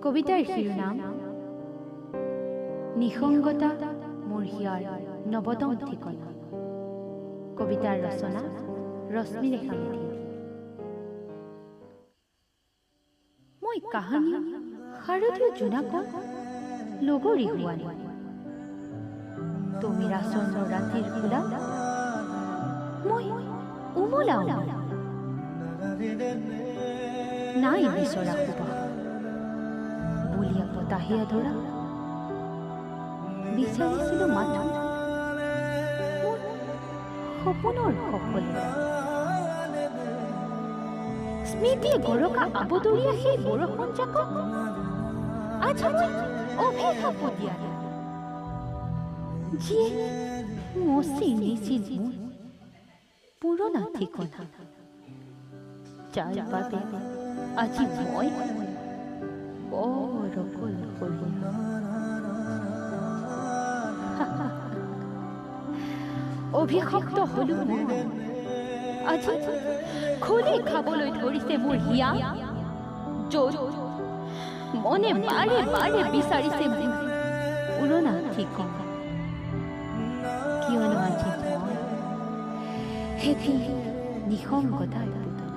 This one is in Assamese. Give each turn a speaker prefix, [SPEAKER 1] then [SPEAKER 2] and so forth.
[SPEAKER 1] কবিতাৰ শিৰোনাম নিসংগতা মোৰ হিয়াৰ নৱতম ঠিকনা। কবিতাৰ ৰচনা ৰশ্মিৰেখা মেধি। মই কাহানিও শাৰদীয় জোনাকত লগৰী হোৱা নাই, তমিৰাচন্ন ৰাতিৰ কোলাত মই উমলাও নাই। নাই বিচৰা সুবাস বলিয়া বতাহীয়া ধৰা, বিচাৰিছিলো মাথো মোৰ সপোনৰ সফলতা। স্মৃতিয়ে গৰকা আবতৰীয়া সেই বৰষুণ জাকক আজি মই অভিশাপো দিয়া নাই, যিয়ে মচি নিছিল মোৰ পুৰণা ঠিকনা, যাৰ বাবে আজি মই বৰ অকলশৰীয়া। অভিশপ্ত হলো মই, আজি খুলি খাবলৈ ধৰিছে মোৰ হিয়া, য'ত মনে বাৰে বাৰে বিচাৰিছে মোৰ পুৰণা ঠিকনা। কিয়নো আজি মই সেতি নিসংগতাৰ পুতলা।